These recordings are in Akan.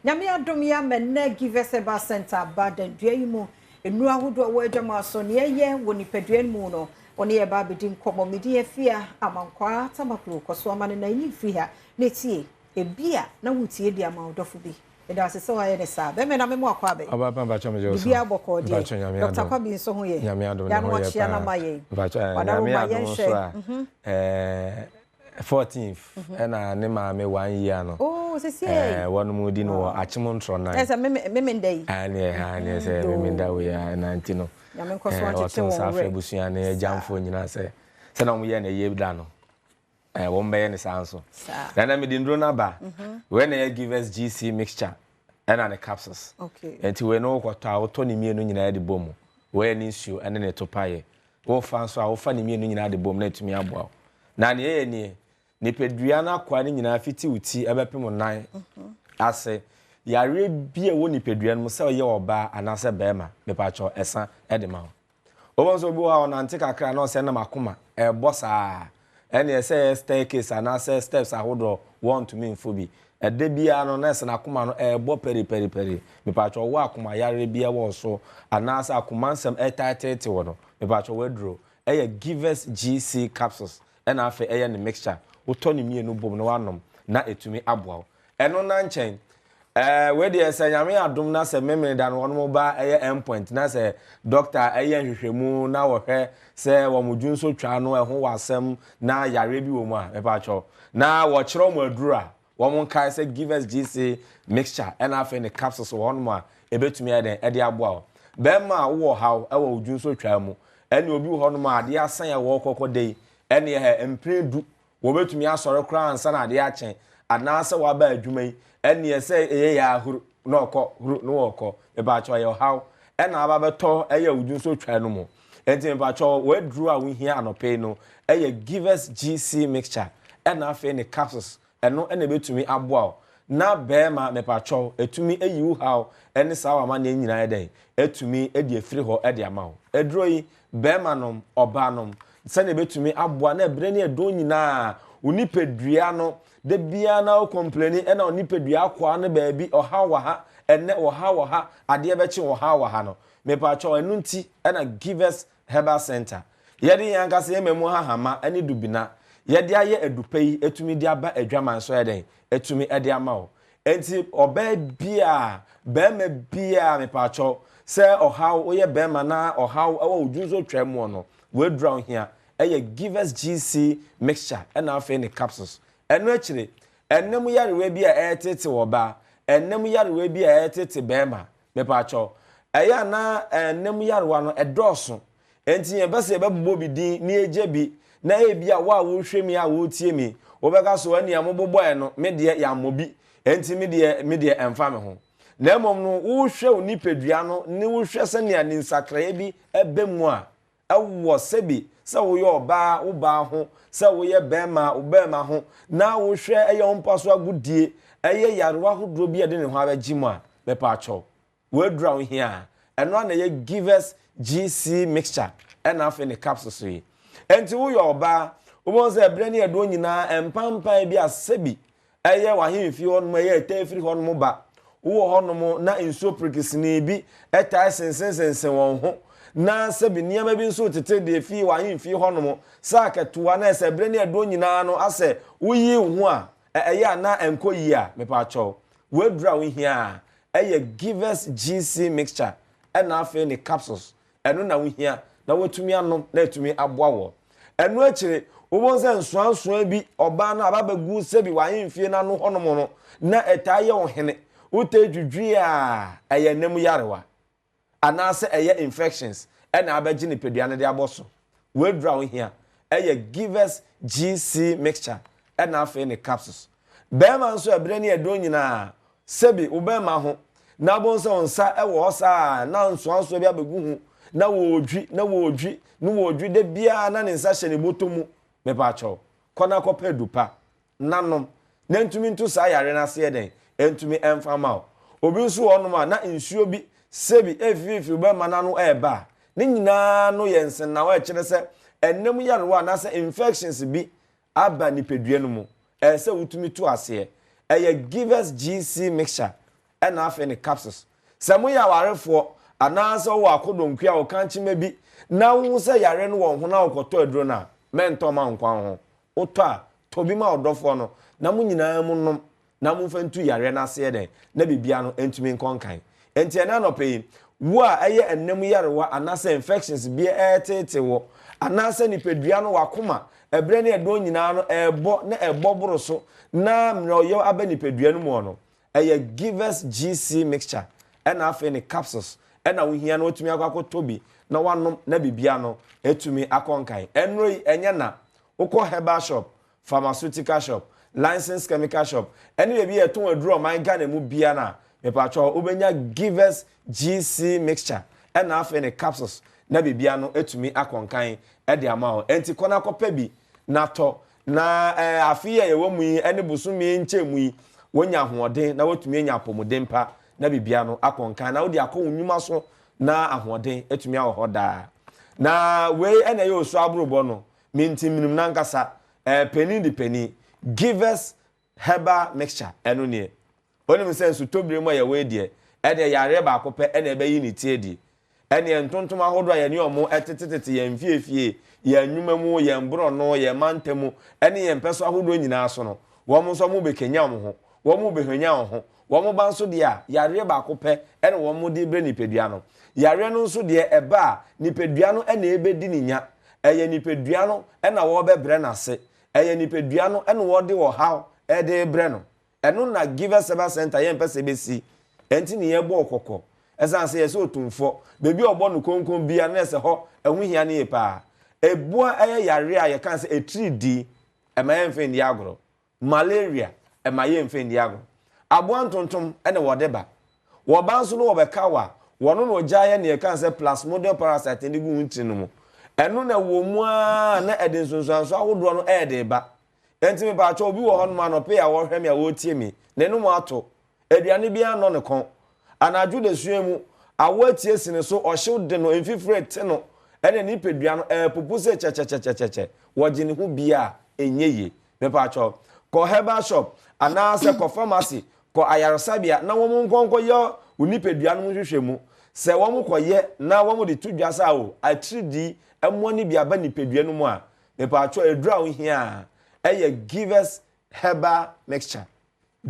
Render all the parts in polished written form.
Nyame adom yɛ ama nnɛ Givers Herbal Center aba dandua yi mu. Nnuro ahodoɔ a ɛwɔ adwama so, nea ɛyɛ wɔ nipadua no mu no, wɔne yɛ ba abɛdi nkɔmmɔ. Medi Afia Amankwaa Tamaklo kɔ so ama no na ɛnyi mfiri ha na ɛtie. Ebia na woretie de ama wo dɔfo bi. Meda ase sɛ woayɛ ne saa. Bɛmɛ na memo akɔ abɛ. Ɔba pa mpakyɛ megye wo so. Biribiara bɔkɔɔ deɛ. Mpakyɛ Nyame Dr. adom. Kwabi nso ho yɛ. Nyame adom ne Yɛano ho yɛ akyea na paa. ma yɛn. Mpakyɛ Wadaro Nyame ma adom nso yɛnhwɛ. a ɛɛ 14th ɛna ne maame 1 year no. Oh, sisi Ɛɛ wɔn mu di no wɔ Akyem Ntorɔnan. Ɛsɛ meme nda yi. Ɛne ɛha ne sɛ meme da wei a ɛna nti no. Nyame nkɔ so Ɛɛ akyekye wɔto wɔn nsa afrɛ werɛ. abusua ne agyamfoɔ nyinaa sɛ sɛnea wɔn yɛ no yie da no. Ɛɛ wɔn bɛyɛ ne saa nso. Saa. Na na mede nduro no aba. Wei na ɛyɛ Givers GC mixture ɛna ne capsules. Nti wei no wokɔtɔ a, wotɔ ne mmienu nyinaa de bɔ mu. Wei ne nsuo ɛne ne topaeɛ. Wofa nso a, wofa ne mmienu nyinaa de bɔ mu na ɛtumi aboa wo. Na nea ɛyɛ nie, nipadua no akoa no nyinaa fiti wo ti ɛbɛpem wo nan ase. Yareɛ bi a ɛwɔ nipadua no mu, sɛ ɔyɛ ɔbaa anaasɛ bɛrima, mepakyɛw, ɛsa ɛde ma wo. Wɔn nso, obi wɔ hɔ a ɔnante kakra na ɔsɛ nam akoma ɛbɔ saa, ɛne ɛsɛ yɛ staircase anaasɛ steps ahodoɔ wɔntumi mfo bi. Ɛda biara no na ɛsɛ n'akoma no ɛbɔ pɛripɛripɛri. Mepakyɛw, wɔ akoma yareɛ bi ɛwɔ so anaasɛ akoma nsɛm ɛtaeteete wɔ no, mepakyɛw, waduro ɛyɛ Givers GC capsules ɛna afei ɛyɛ ne mixture. Wotɔ ne mmienu bom na wanom na ɛtumi aboa wo. Ɛno na nkyɛn wei deɛ, sɛ Nyame adom na sɛ memene da no wɔn ba ɛyɛ endpoint na sɛ doctor ɛyɛ nhwehwɛmu na wɔhwɛ sɛ wɔn dwu nso twa no ɛho wɔ asɛm na yareɛ bi wɔ mu a, mepakyɛw, na wɔkyerɛ wɔn aduro a, wɔn nkae sɛ Givers GC mixture ɛna afei ne capsules wɔ hɔnom a ebetumi ayɛ dɛn ɛde aboa wo. Bɛrima a wowɔ haw ɛwɔ wo dwu nso twa mu, ɛne obi wɔ hɔnom a adeɛ asan a wɔrekɔkɔ de yi, ɛne ɛhɛ mpere 10 wɔbɛtumi asɔre koraa ansa na adeɛ akye, anaasɛ waba adwuma yi, ɛneɛ sɛ ɛyɛ yɛ ahuru na ɔkɔ huru na wɔkɔ, mepakyɛw, ɛyɛ ɔhaw ɛna aba bɛtɔ ɛyɛ wodwu nso twa no mu. Nti mepakyɛw, wɔaduro a wohia anɔpɛ yi no ɛyɛ Givers GC mixture ɛna afei ne capsules. Ɛno ɛna ɛbɛtumi aboa wo na bɛrima, mepakyɛw, ɛtumi ayi wo haw ɛne saa wama ne nyinaa dɛn ɛtumi ɛde afiri hɔ ɛde ama wo. Aduro yi, bɛrima nom, ɔbaa nom, sɛnea ɛbɛtumi aboa na ɛberɛ ne ɛdɔn nyinaa wo nipadua no da biara na wo complain ɛna wo nipadua akoa no baabi ɔhaw wɔ ha, ɛnɛ ɔhaw wɔ ha, adeɛ bɛkye ɔhaw wɔ ha no, mepakyɛw, ɛno nti ɛna Givers Herbal Center yɛde yɛn ankasa yɛn mɛmu hahama ɛne dubina yɛde ayɛ adupa yi etumi de aba adwaman so, ɛdɛn etumi ɛde ama wo. Nti ɔbaa bia, bɛrima bia, mepakyɛw, sɛ ɔhaw woyɛ bɛrima na ɔhaw ɛwɔ odwu nso twɛ mu no, wɔadura wo hia ɛyɛ Givers GC mixture ɛna afei ne capsules. Ɛno akyire, ɛnam yarewa bi a ɛretete wɔ baa, ɛnam yarewa bi a ɛretete bɛrima, mepakyɛw, ɛyɛ ana ɛnam yarewa no ɛdɔɔso, nti yɛn pɛ sɛ yɛbɛbobɔ bi din ne yɛgye bi na ebi a wo a wohwɛ mi a wotie mi wobɛka so ɛnea mobobɔɛ no, me deɛ yɛammɔ bi, nti me deɛ ɛmfa me ho. Na mmom no, wohwɛ wo nipadua no ne wohwɛ sɛnea ne nsakraeɛ bi ɛbɛ mu a ɛwɔ sɛbi sɛ woyɛ ɔbaa, wo baa ho, sɛ woyɛ bɛrima, wo bɛrima ho, na wohwɛ ɛyɛ wo mpa so agodie, ɛyɛ yarewa ahodoɔ bi a ɛde ne ho abɛgye mu a, mɛpa akyɛw, wɔadura wo hia a, ɛno ana ɛyɛ Givers GC mixture ɛna afei ne capsules yi. Nti woyɛ ɔbaa, wobɛhu sɛ ɛberɛ ne ɛdoɔ nyinaa mpampan bi a sɛbi ɛyɛ w'ahemfie hɔnom, ɛyɛ ɛtɛ firi hɔnom ba wowɔ hɔnom na nsuo pirikisini bi ɛtae sensensensɛn wɔn ho, na sɛbi nneɛma bi nso tete deɛ fie w'ahemfie hɔnom sɛ akɛtoa na ɛsɛ ɛberɛ ne ɛdoɔ nyinaa no asɛ woyi wo ho a ɛyɛ a na ɛnkɔ yie a, mepaakyɛw, wɔadura wo hia a ɛyɛ Givers GC mixture ɛna afei ne capsules. Ɛno na wohia na watumi anom na atumi aboa wɔ. Ɛno akyire, wobɛhu sɛ nsoansoa bi ɔbaa no aba bɛgu sɛbi w'ahemfie no ano hɔnom no na ɛtaa yɛ ɔhene wotɛ dwudwi a, ɛyɛ nam yarewa anaasɛ ɛyɛ infections ɛna abɛgye nipadua no de abɔ so. Wɔadura wo hia ɛyɛ Givers GC mixture ɛna afei ne capsules. Bɛrima nso, ɛberɛ ne ɛdɔn nyinaa sɛbi wo bɛrima ho na abɔ sɛ wo nsa ɛwɔ hɔ saa na nsoansoa bi abɛgu ho na wɔredwi na wɔredwi na wɔredwi da biara na ne nsa hyɛ ne bɔtɔ mu, mepaakyɛw, kɔ na kɔpɛ adupa nanom na ntumi nto saa yare no aseɛ dɛn ntumi ɛmfa ma wo. Obi nso wɔ hɔnom a na nsuo bi sɛbi efififiri bɛrima n'ano ɛɛba a, ne nyinaa no yɛ nsennawa ɛkyerɛ sɛ ɛnam yarewa anaasɛ infections bi aba nipadua no mu, ɛyɛ sɛ wotumi to aseɛ. Ɛyɛ Givers GC mixture. ɛna afei ne capsules. Sɛ moyɛ awarefoɔ anaasɛ wowɔ akodonkua a wo kankyema bi na wohu sɛ yareɛ no wɔ wo ho na wokɔtɔ aduro no a, mɛntɔ mma wo nkoa wo ho. Wotɔ a, tɔ bi ma wo dɔfoɔ no na mo nyinaa monom na momfa ntu yareɛ no aseɛ dɛn na biribiara no ntumi nkɔ nkan. Enti ɛnnɛ anɔpa yi, wo a ɛyɛ ɛnna mu yarewa anaasɛ infections bi ɛreteetee wo anaasɛ nipadua no w'akoma ɛberɛ ne ɛdɔn nyinaa no ɛrebɔ na ɛbɔ boro so na mmerɛwyɛ aba nipadua no mu no, ɛyɛ Givers GC mixture ɛna afei ne capsules ɛna wohia na watumi akɔ akɔtɔ bi na wanom na biribiara no atumi akɔ nkan. Ɛnnuro yi ɛnyɛ na wokɔ herbal shop pharmaceutical shop, licensed chemical shop, ɛne baabi a yɛtɔn aduro ɔman Ghana mu biara no a, mepakyɛw wobɛnya Givers GC mixture ɛna afei ne capsules na biribiara no atumi akɔ nkan de ama wo. Ɛnti kɔ na kɔpɛ bi na tɔ na ɛɛ afe yi a yɛwɔ mu yi ɛne bosome yi nkyɛn mu yi wonya ahoɔden na woatumi anya apɔmuden pa na biribiara no akɔ nkan na wode akɔ wo nnwuma so na ahoɔden atumi awɔ hɔ daa. Na wei ɛna ɛyɛ osu aborobɔ no. Me nti menim nankasa eh panin de panin Givers herbal mixture ɛno nie Wonim sɛ nsutɔbire mu a yɛwɔ yi deɛ ɛneɛ yareɛ baako pɛ ɛna ɛbɛyi ne ti adi Ɛneɛ ntontom ahodoɔ a yɛne wɔn tetetete yɛn mfiefie, yɛn nnwuma mu, yɛn borɔno, yɛn mantamu ɛne yɛn mpɛso ahodoɔ nyinaa so no wɔn nso wɔbɛkanyan wɔn ho, wɔbɛhwanyan wɔn ho Wɔn ba nso deɛ a, yareɛ baako pɛ na wɔn de rebrɛ nipadua no. Yareɛ no nso deɛ ɛba a, nipadua no na ɛbɛdi ne nya. Ɛyɛ nipadua no na wɔrebɛbrɛ no ase. Ɛyɛ nipadua no na wɔde ɔhaw de rebrɛ no. Ɛno na Givers Herbal Centre yɛmpɛ sɛ ɛbɛsi. Ɛnti ne yɛbɔ wo kɔkɔ. Ɛsiane sɛ yɛsɛ otumfoɔ, baabi a ɔbɔ no konkon biara no na ɛsɛ hɔ, ɛho hia no yie paa. Ɛboa ɛyɛ yareɛ a yɛka sɛ ɛtiridii, ɛma yɛmfa nni agorɔ. Malaria, ɛma yɛmfa nni agorɔ. Aboa ntontom na wɔde ba. Wɔba nso no wɔbɛka wo a, wɔno na wɔgya yɛ nea yɛka sɛ plasmodium parasite no de gu wo ntini no mu. Ɛno na ɛwɔ mu ara na ɛde nsunsuansoɔ ahodoɔ no ɛrede ba. Enti mepaakyɛw obi wɔ hɔnom anɔpa yi a ɔrehwɛ me a ɔretie me, n'anom ato, Aduane biara nnɔ ne kɔn. Anadwo dasua mu, awɔ atie si ne so, ɔhyew de no, mfifire rete no, ɛna ne nipadua no, ɛrepopo sɛ kyɛkyɛkyɛkyɛkyɛ. Wɔgye ne ho bi a, ɛnyɛ yie. Mepaakyɛw, kɔ herbal shop anaasɛ kɔ pharmacy, kɔ ayaresabea na wɔn nkɔ nkɔyɛ wo nipadua no ho nhwehwɛmu. Sɛ wɔkɔyɛ na wɔde to dwa sɛ ao, atiridii mmoa no bi aba nipadua no mu a, mepaakyɛw, aduru a wohia ara yɛ Givers Herbal Mixture.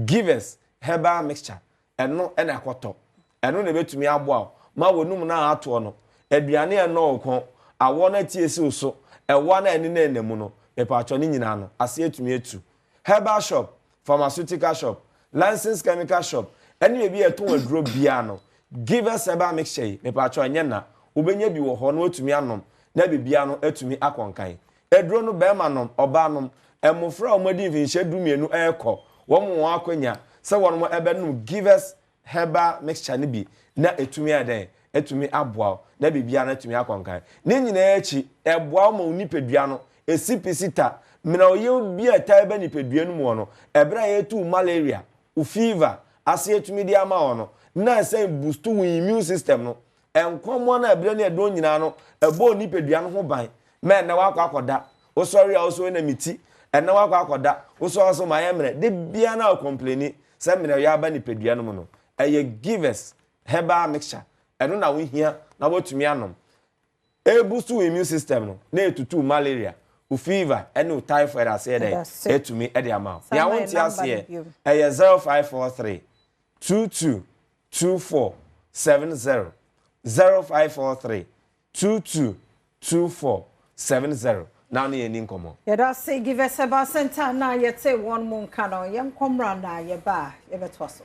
Givers herbal mixture, ɛno na ɛkɔtɔ. Ɛno na ɛbɛtumi aboa wo ma w'anum no a atoɔ no, aduane a ɛnnɔ wo kɔn, awɔ no atie si wo so, ɛwa no a ɛne no ɛnna mu no, mepatwɔ ne nyinaa no, aseɛ atumi atu. Herbal shop, pharmaceutical shop, licensed chemical shop, ɛne baabi a yɛtɔn aduro biara no, Givers herbal mixture yi, mepatwɔ ɛnyɛ na, wobɛnya bi wɔ hɔ na woatumi anom na biribiara no atumi akɔ nkan. Aduro no, barima nom, ɔbaa nom, mmofra a wɔadi mfinhyia dumienu rekɔ, wɔn wɔn akwanya sɛ wɔn bɛnom Givers Herbal Mixture no bi na ɛtumi ayɛ dɛn? Atumi aboa wo na biribiara no atumi akɔ nkan. Ne nyinaa akyi, ɛboa wo ma wo nipadua no ɛsi pi si ta. Mena ɔyaw bi a ɛtaa ba nipadua no mu no, ɛberɛ a yɛretu wo malaria, wo fever ase atumi de ama wo no, na ɛsan boost wo immune system no. Nkɔmmoa no a ɛberɛ ne ɛdɔn nyinaa no, ɛbɔ wo nipadua no ho ban ma ɛnnɛ woakɔ akɔda. Wosɔre a wosɔre na me ti, ɛnnɛ woakɔ akɔda, wosɔre so mayɛ mmerɛ. Da biara na wo complaini sɛ mmerɛwyɛ aba nipadua no mu no, ɛyɛ Givers herbal mixture. Ɛno na wohia na woatumi anom. Ɛreboost wo immune system no na ɛtutu wo malaria, wo fever ne wo typhoid aseɛ dɛn ɛtumi de ama wo. Nea wonte aseɛ, ɛyɛ 0543 22 24 70 0543 22 24 70 na wo ne yɛn nni nkɔmmɔ. Yɛda ase Givers Herbal Centre na yɛte wɔn mo nka no. Yɛnkɔ mmra na yɛba a yɛbɛtoa so.